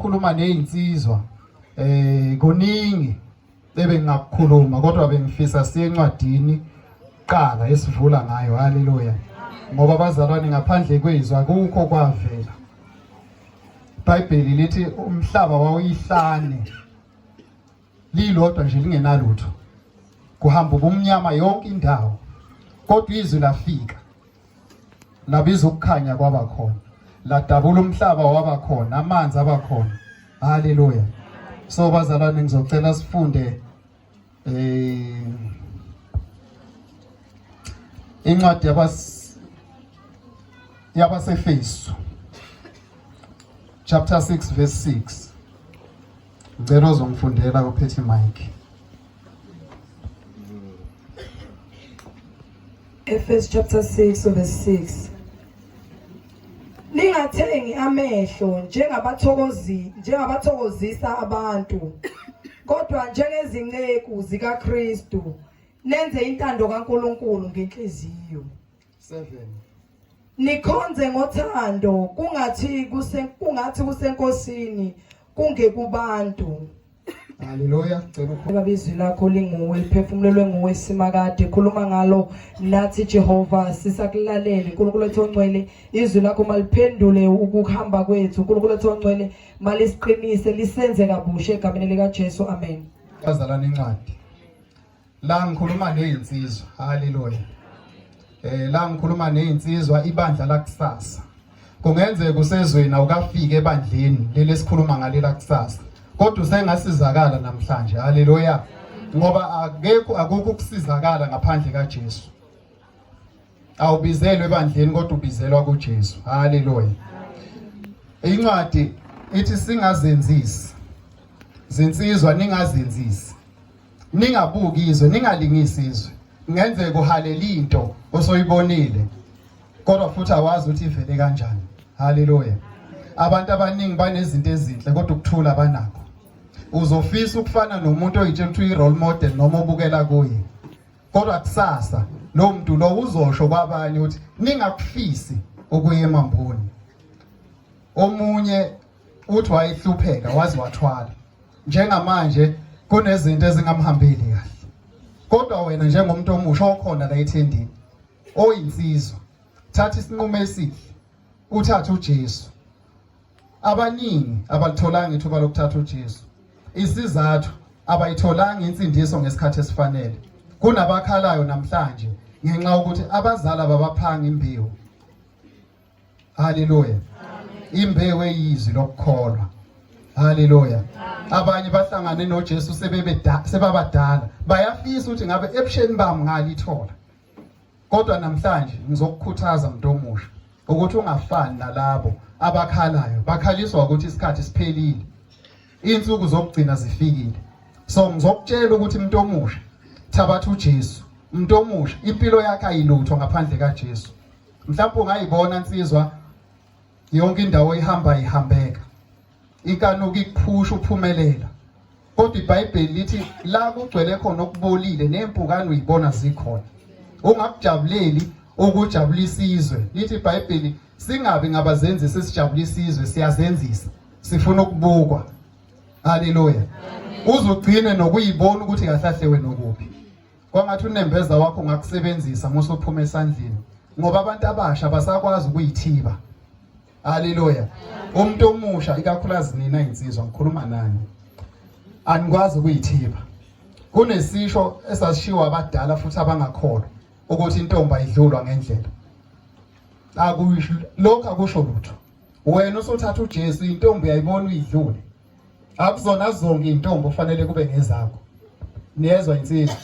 Khuluma nezinsizwa kuningi ebengingakukhuluma kodwa bengifisa siye encwadini qala esivula ngayo. Haleluya. Ngoba bazalwane, ngaphandle kwezwi akukho kwavela. IBhayibheli lithi umhlaba wawuyihlane lilodwa nje lingenalutho, kuhamba ubumnyama yonke indawo, kodwa izwi lafika labiza ukukhanya kwaba khona, ladabula umhlaba waba khona, amanzi aba khona. Haleluya. So bazalwane, ngizocela sifunde incwadi yabaseFesu chapter 6 verse 6. Ngicela uzongifundela uphethe mic. Efesu chapter 6 verse 6. Ningathengi amehlo njengabathokozi njengabathokozisa abantu, kodwa njengezinceku zikaKristu nenze intando kaNkuluNkulu ngenhliziyo. 7. Nikhonze ngothando kungathi kusenkosini kungekubantu. Haleluya. Cela ukhuluma. Baba, izwi lakho linguwe, liphefumulelwe nguwe Simakade. Khuluma ngalo nathi Jehova, sisakulalele. uNkulunkulu wethu ongcwele, izwi lakho maliphendule ukuhamba kwethu. uNkulunkulu wethu ongcwele, malisiqinise, lisenze kabusha egameni likaJesu. Amen. Bazalwane, incwadi la ngikhuluma nezinsizwa. Haleluya. La ngikhuluma nezinsizwa, ibandla lakusasa. Kungenzeka usezweni awukafiki ebandleni leli esikhuluma ngalela kusasa, kodwa usengasizakala namhlanje. Haleluya. Ngoba akekho akukho ukusizakala ngaphandle kaJesu. Awubizelwe ebandleni kodwa ubizelwa kuJesu. Haleluya. Incwadi ithi singazenzisi. Zinsizwa, ningazenzisi. Ningabuki izwe, ningalingisi izwe. Kungenzeka uhalela into osoyibonile, kodwa futhi awazi ukuthi ivele kanjani. Haleluya. Abantu abaningi banezinto ezinhle kodwa ukuthula banakho. Uzofisa ukufana nomuntu oyitshela ukuthi uyi-role model noma obukela kuye, kodwa kusasa lo muntu lo uzosho kwabanye ukuthi ningakufisi ukuya emamboni. Omunye uthi wayehlupheka waze wathwala, njengamanje kunezinto ezingamhambeli kahle, kodwa wena njengomuntu omusha okhona la ethendini oyinsizwa, thatha isinqumo esihle, uthathe uJesu. Abaningi abalitholanga ithuba lokuthatha uJesu. Isizathu, abayitholanga insindiso ngesikhathi esifanele. Kunabakhalayo namhlanje ngenxa yokuthi abazali ababaphanga imbewu. Haleluya. Imbewu eyizwi lokukholwa. Haleluya. Abanye bahlangane noJesu sebabadala, bayafisa ukuthi ngabe ebusheni bami ngalithola. Kodwa namhlanje ngizokukhuthaza muntu omusha ukuthi ungafani nalabo abakhalayo, bakhaliswa ukuthi isikhathi siphelile, insuku zokugcina zifikile. So ngizokutshela ukuthi umuntu omusha, thabatha uJesu. Umuntu omusha impilo yakhe ayilutho ngaphandle kaJesu. Mhlawumbe ungayibona insizwa yonke indawo ihamba ihambeka, inkanuko ikuphusha uphumelela, kodwa iBhayibheli lithi la kugcwele khona okubolile nempukane uyibona zikhona. Ungakujabuleli ukujabulisa izwe. Lithi iBhayibheli singabi ngabazenzisi sijabulisa izwe, siyazenzisa, sifuna ukubukwa. Haleluya. Uzugcine nokuyibona ukuthi kahle kahle wena ukuphi. Kwangathi unembeza wakho ungakusebenzisa musuphuma esandleni, ngoba abantu abasha basakwazi ukuyithiba. Haleluya. Umuntu omusha, ikakhulukazi nina insizwa, ngikhuluma nani, anikwazi ukuyithiba. Kunesisho esasishiwo abadala futhi abangakholwa ukuthi intombi ayidlulwa ngendlela. Akusho lokho, akusho lutho. Wena usuthatha uJesu, intombi uyayibona uyidlule. Akuzona zonke intombi ofanele kube ngezakho. Niyezwa insizwa?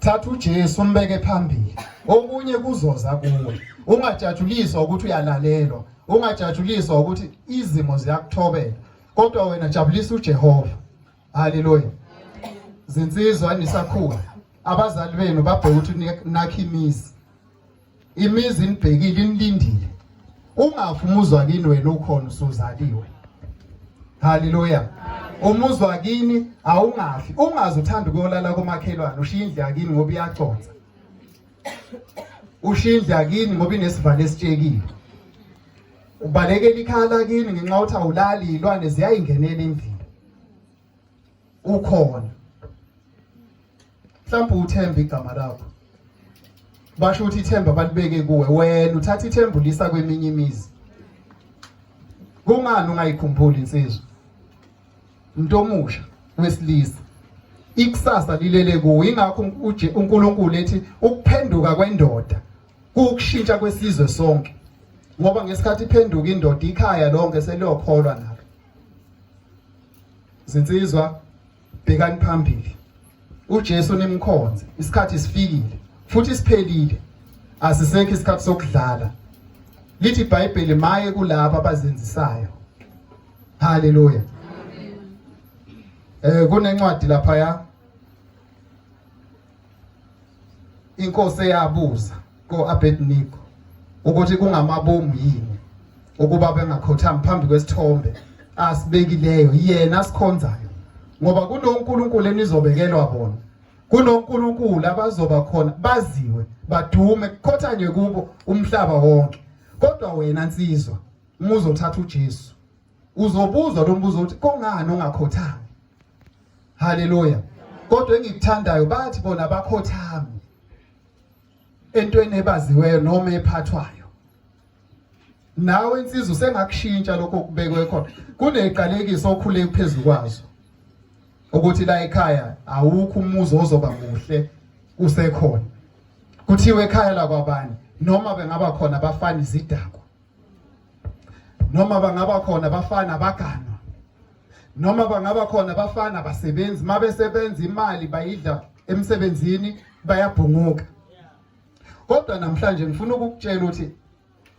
Thatha uJesu umbeke phambili, okunye kuzoza kuwe. Ungajatshuliswa ukuthi uyalalelwa, ungajatshuliswa ukuthi izimo ziyakuthobela, kodwa wena jabulisa uJehova. Haleluya. Zinsizwa, nisakhula, abazali benu babheka ukuthi nakhe imizi, imizi inibhekile, inilindile. Ungafi umuzwa kini wena ukhona usuzaliwe. Haleluya. Umuzwa kini awungafi, ungaze uthanda ukuyolala komakhelwane, ushiya indlu yakini ngoba iyaconsa, ushiya indlu yakini ngoba inesivalo esitshekile. Ubalekela ikhaya lakini ngenxa yokuthi awulali iy'lwane ziyayingenela endlini. Ukhona. Mhlawumbe uthemba igama lakho. Basho ukuthi ithemba balibeke kuwe wena uthatha ithemba ulisa kweminye imizi. Kungani ungayikhumbuli insizwa? Umuntu omusha wesilisa ikusasa lilele kuwe ingakho uNkulunkulu ethi ukuphenduka kwendoda kuwukushintsha kwesizwe sonke ngoba ngesikhathi iphenduka indoda ikhaya lonke seliyokholwa nalo. Zinsizwa bhekani phambili uJesu nimkhonze isikhathi sifikile futhi siphelile asisekho isikhathi sokudlala lithi iBhayibheli maye kulabo abazenzisayo. Haleluya. Kunencwadi lapha ya inkosi eyabuza ko-Abednego ukuthi kungamabomu yini ukuba bengakhothami phambi kwesithombe asibekileyo yena asikhonzayo ngoba kunoNkulunkulu enizobekelwa bona kunoNkulunkulu abazoba khona baziwe badume kukhothanywe kubo umhlaba wonke kodwa wena nsizwa uma uzothatha uJesu uzobuzwa lo mbuzo ukuthi kungani ungakhothami. Haleluya. Kodwa engikuthandayo bathi bona bakhothami entweni ebaziweyo noma ephathwayo. Nawe insizwa usengakushintsha lokho okubekwe khona. Kuneqalekiso okhule phezulu kwazo ukuthi la ekhaya awukho umuzi ozoba muhle usekhona. Kuthiwe ekhaya lakwabani noma bengaba khona abafana izidakwa noma bangaba khona abafana abaganwa noma bangaba khona abafana abasebenzi mabesebenza imali bayidla emsebenzini bayabhunguka. Kodwa namhlanje ngifuna ukukutshela ukuthi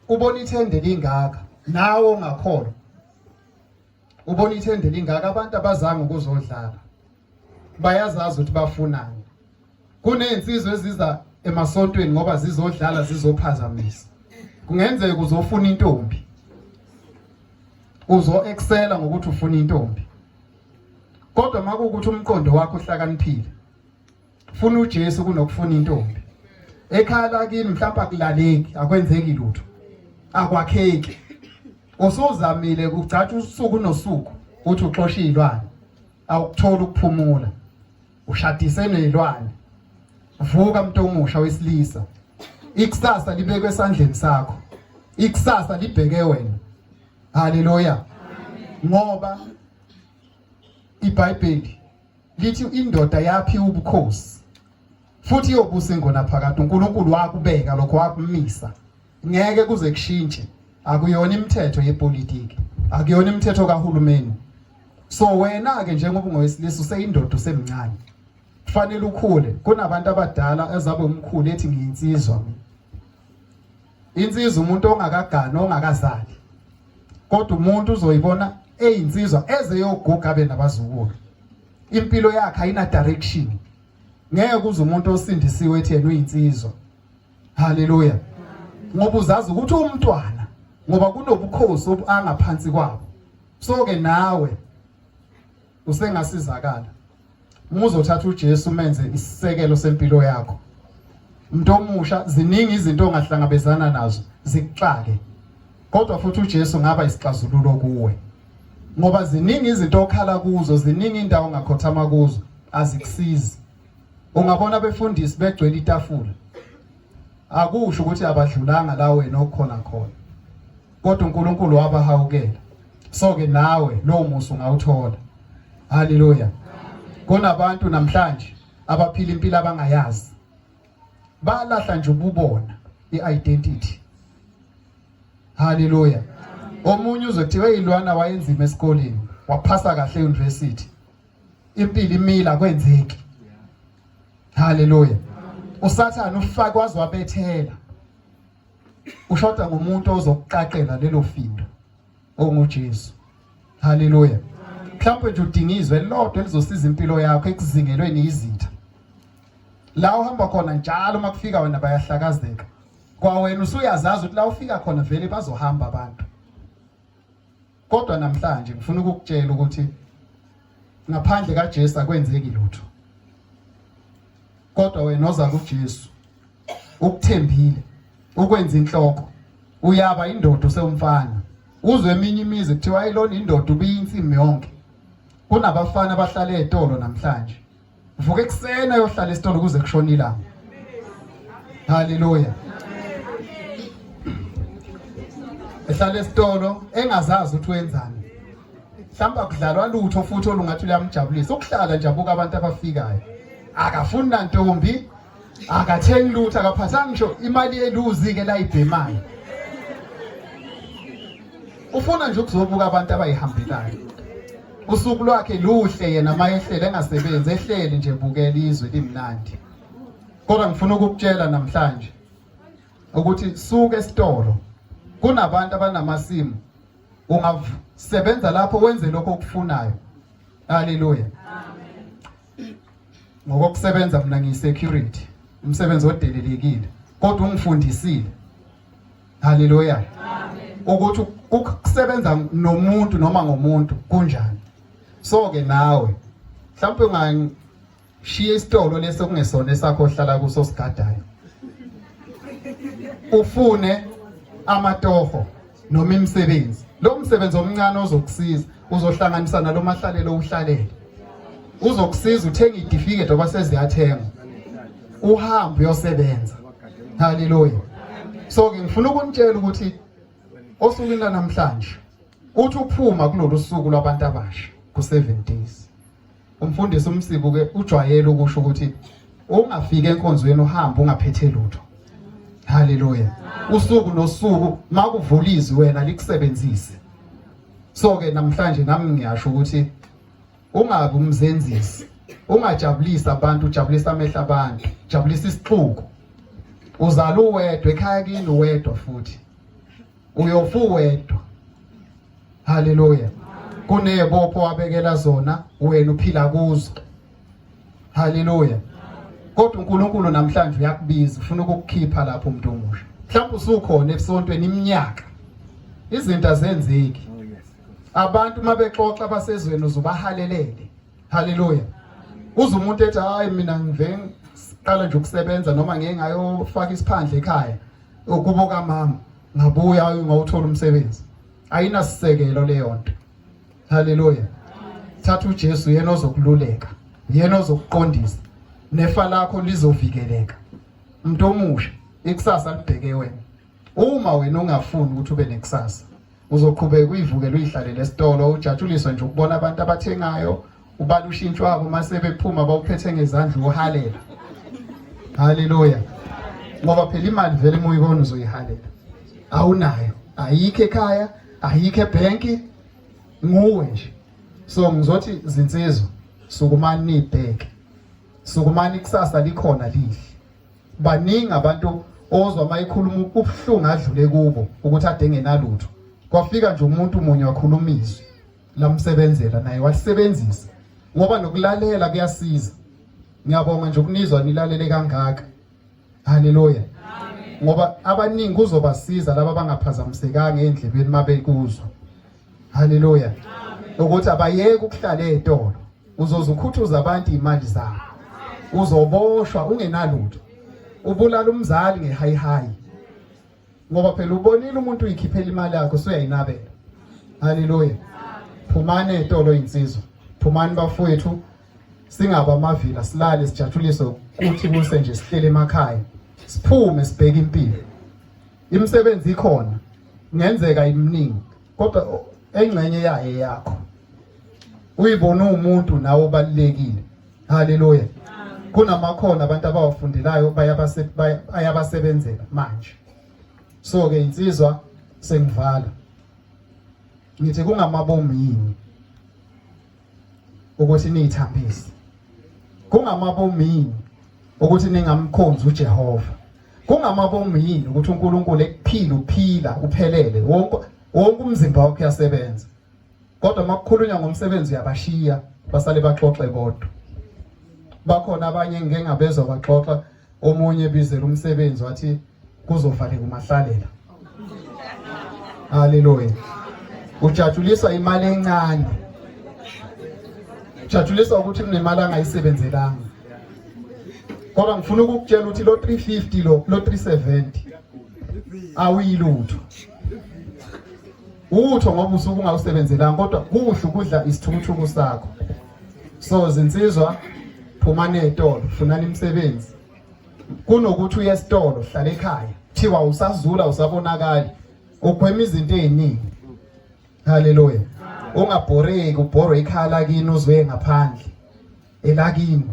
ubona ithende lingaka nawe ongakholwa ubona ithende lingaka abantu abazange ukuzodlala bayazazi ukuthi bafunani. Kunezinsizwa eziza emasontweni ngoba zizodlala zizophazamisa. Kungenzeka uzofuna intombi uzo excela ngokuthi ufuna intombi kodwa makuwukuthi umqondo wakho uhlakaniphile funa uJesu kunokufuna intombi. Ekhaya lakini mhlawumbe akulaleki akwenzeki lutho akwakheki usuzamile kugcatsha usuku nosuku uthi uxosha izilwane awukuthola ukuphumula ushadise nezilwane. Vuka mntu omusha wesilisa ikusasa libekwe esandleni sakho ikusasa libheke wena. Haleluya. Ngoba iBhayibheli lithi indoda yaphiwa ubukhosi futhi iyobusa ingonaphakade. uNkulunkulu wakubeka lokho wakumisa ngeke kuze kushintshe. Akuyona imithetho yepolitiki akuyona imithetho kahulumeni. So wena ke njengoba ungowesilisa useyindoda usemncane kufanele ukhule. Kunabantu abadala ezabe umkhulu ethi ngiyinsizwa mina. Insizwa umuntu ongakagani ongakazali kodwa umuntu uzoyibona eyinsizwa eze yoguga abe nabazukulu. Impilo yakhe ayina direction. Ngeke kuze umuntu osindisiwe ethi yena uyinsizwa. Haleluya. Ngoba uzazi ukuthi umntwana ngoba kunobukhosi obangaphansi kwabo. So ke nawe usengasizakala uma uzothatha uJesu umenze isisekelo sempilo yakho. Umuntu omusha ziningi izinto ongahlangabezana nazo zikuxake kodwa futhi uJesu ngaba isixazululo kuwe ngoba ziningi izinto okhala kuzo ziningi indawo ongakhothama kuzo azikusizi. Ungabona abefundisi begcwele itafula akusho ukuthi abadlulanga la wena okhona khona kodwa uNkulunkulu wabahawukela. So ke nawe lowo musa ungawuthola. Haleluya. Kunabantu namhlanje abaphila impilo abangayazi balahla nje ububona i-identity. Haleluya. Omunye uzothiwa eyilwana wayenzima esikoleni waphasa kahle e-university impilo imila kwenzeki. Haleluya. uSathane ufake waze wabethela ushoda ngomuntu ozokuqaqela lelo findo onguJesu. Haleluya. Mhlawumbe nje udinga izwi elilodwa elizosiza impilo yakho ekuzingelweni izitha. La uhamba khona njalo uma kufika wena bayahlakazeka. Kwawena usuyazazi ukuthi la ufika khona vele bazohamba abantu. Kodwa namhlanje ngifuna ukukutshela ukuthi ngaphandle kaJesu akwenzeki lutho. Kodwa wena oza kuJesu ukuthembile ukwenza inhloko uyaba indoda usewumfana. Uzwe eminye imizi kuthiwa ayilona indoda ubiyinsimbi yonke. Kunabafana abahlala ezitolo namhlanje. Vuka ekuseni ayohlala esitolo kuze kushone ilanga. Haleluya. Ehlala esitolo engazazi ukuthi wenzani. Mhlawumbe akudlalwa lutho futhi olungathi luyamjabulisa. Ukuhlala nje abuka abantu abafikayo. Akafuni nantombi, akathengi lutho, akaphathanga ngisho imali yeluzi ke la ibhemayo. Ufuna nje ukuzobuka abantu abayihambelayo. Usuku lwakhe luhle yena mayehlele engasebenzi ehleli nje bukela izwe limnandi. Kodwa ngifuna ukukutshela namhlanje ukuthi suka esitolo kunabantu abanamasimu ungasebenza lapho wenze lokho okufunayo. Haleluya. Amen. Ngokokusebenza mina ngiyisecurity, umsebenzi odelelekile kodwa ungifundisile. Haleluya. Amen. Ukuthi ukusebenza nomuntu noma ngomuntu kunjani. So ke nawe mhlawumbe ungashiya isitolo leso kungesona esakho ohlala kuso sigadayo. Ufune amatoho noma imisebenzi. Lo msebenzi omncane ozokusiza uzohlanganisa nalomahlalelo uhlalele. Uzokusiza uthenga itifiketi oba seziyathengwa. Uhambe uyosebenza. Haleluya. So ke ngifuna ukunitshela ukuthi osukwini lanamhlanje uthi uphuma kulolu suku lwabantu abasha ku-7 days. Umfundisi uMsibu ke ujwayele ukusho ukuthi ungafiki enkonzweni uhambe ungaphethe lutho. Haleluya. Usuku nosuku makuvula izwi wena likusebenzise. So ke namhlanje nami ngiyasho ukuthi ungabi umzenzisi ungajabulisi abantu ujabulisa amehlo abantu jabulisa isixuku uzala uwedwa ekhaya kini uwedwa futhi uyofa uwedwa haleluya kunebopho wabekela zona wena uphila kuzo haleluya kodwa uNkulunkulu namhlanje uyakubiza ufuna ukukukhipha lapho umuntu omusha mhlawumbe usukhona esontweni iminyaka izinto azenzeki abantu uma bexoxa abasezweni uzubahalelele haleluya uze umuntu ethi hayi mina ngive ngiqala nje ukusebenza noma ngeke ngayofaka isiphandle ekhaya ukubo kamama ngabuya ngawuthola umsebenzi ayinasisekelo leyo nto haleluya thatha uJesu yena ozokululeka yena ozokuqondisa nefa lakho lizovikeleka umuntu omusha ikusasa libheke wena uma wena ungafuni ukuthi ube nekusasa uzoqhubeka uyivukele uyihlalele esitolo ujatshuliswe nje ukubona abantu abathengayo ubala ushintsho wabo uma sebephuma bawuphethe ngezandla uhalela haleluya ngoba phela imali vele uma uyibona uzoyihalela awunayo ayikho ekhaya ayikho ebhenki nguwe nje so ngizothi zinsizwa sukumani nibheke sukumani kusasa likhona lihle Baningi abantu ozwa uma ekhuluma ubuhlungu adlule kubo ukuthi ade engenalutho. Kwafika nje umuntu munye wakhuluma izwi lamsebenzela naye walisebenzisa ngoba nokulalela kuyasiza. Ngiyabonga nje ukunizwa nilalele kangaka. Haleluya. Ngoba abaningi kuzobasiza laba abangaphazamisekanga endlebeni mabekuzwa. Haleluya. Ukuthi abayeke ukuhlala ezitolo. Uzoze ukhuthuza abantu imali zabo. Uzoboshwa ungenalutho. Ubulala umzali ngehayi hayi. Ngoba phela ubonile umuntu uyikhiphela imali yakho usuyayinabela. Haleluya. Phumani ezitolo insizwa. Phumani bafowethu singaba amavila silale sijatshuliswe kuthi kuse nje sihlele emakhaya. Siphume sibheke impilo. Imisebenzi ikhona. Kungenzeka iminingi kodwa engxenye yayo yakho. Uyibona umuntu nawe obalulekile. Haleluya. Kunamakhono abantu abawafundelayo bayabasebenzela manje. So ke insizwa sengivala. Ngithi kungamabomu yini ukuthi niyithambise. Kungamabomu yini ukuthi ningamkhonzi uJehova. Kungamabomu yini ukuthi uNkulunkulu ekuphila uphila uphelele wonke wonke umzimba wakho uyasebenza. Kodwa makukhulunywa ngomsebenzi uyabashiya basale baxoxe bodwa. Bakhona abanye ngike ngabezwa baxoxa omunye ebizela umsebenzi wathi kuzovaleka umahlalela. Haleluya. Ujatshuliswa imali encane. Ujatshuliswa ukuthi kunemali angayisebenzelanga. Kodwa ngifuna ukukutshela ukuthi lo 350 lo lo 370 awuyilutho. Utho ngoba usuke ungawusebenzelanga kodwa kuhle ukudla isithukuthuku sakho. So zinsizwa phumani ezitolo, funani imisebenzi. Kunokuthi uye esitolo hlala ekhaya. Thiwa usazula usabonakali. Ugwema izinto eziningi. Haleluya. Ungabhoreki ubhorwe ikhaya lakini uzwe ngaphandle. Elakini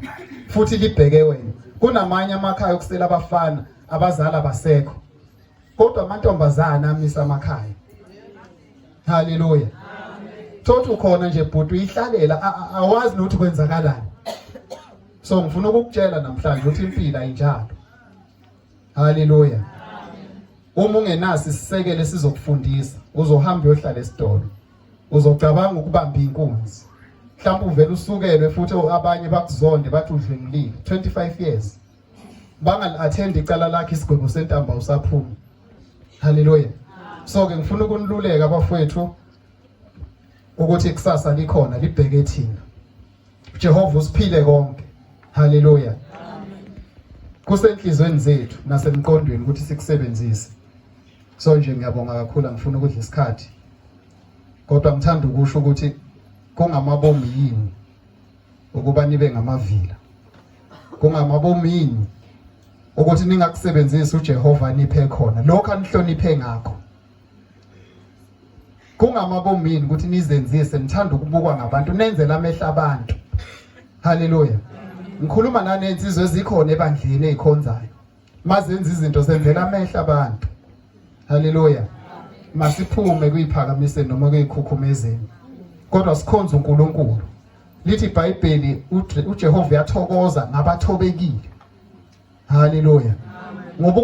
futhi libheke wena. Kunamanye amakhaya okusela abafana abazali abasekho. Kodwa amantombazana amisa amakhaya. Haleluya. Thothi ukhona nje bhuti uyihlalela awazi nokuthi kwenzakalani. So ngifuna ukukutshela namhlanje ukuthi impilo ayinjalo. Haleluya. Uma ungenaso isisekelo esizokufundisa, uzohamba uyohlala esitolo. Uzocabanga ukubamba inkunzi. Mhlawumbe uvela usukelwe futhi abanye bakuzonde bathi udlwengulile 25 years. Bangali-attend icala lakhe isigwebo sentamba usaphuma. Haleluya. So ke ngifuna ukuniluleka bafowethu ukuthi ikusasa likhona libheke thina. Jehova usiphile konke. Haleluya. Kusenhlizweni zethu nasemqondweni ukuthi sikusebenzise. So nje ngiyabonga kakhulu angifuni ukudla isikhathi. Kodwa ngithanda ukusho ukuthi kungamabomu yini ukuba nibe ngamavila. Kungamabomu yini ukuthi ningakusebenzisi uJehova niphe khona lokho anihloniphe ngakho. Kungamabomu yini ukuthi nizenzise nithanda ukubukwa ngabantu nenzela amehla abantu. Haleluya. Ngikhuluma nanensizwe ezikhona ebandleni ezikhonzayo. Mazenza izinto zenzela amehla abantu. Haleluya. Masiphume kuyiphakamiseni noma kuyikhukhumezeni. Kodwa sikhonza uNkulunkulu. Lithi iBhayibheli uJehova uyathokoza ngabathobekile. Haleluya. Ngoba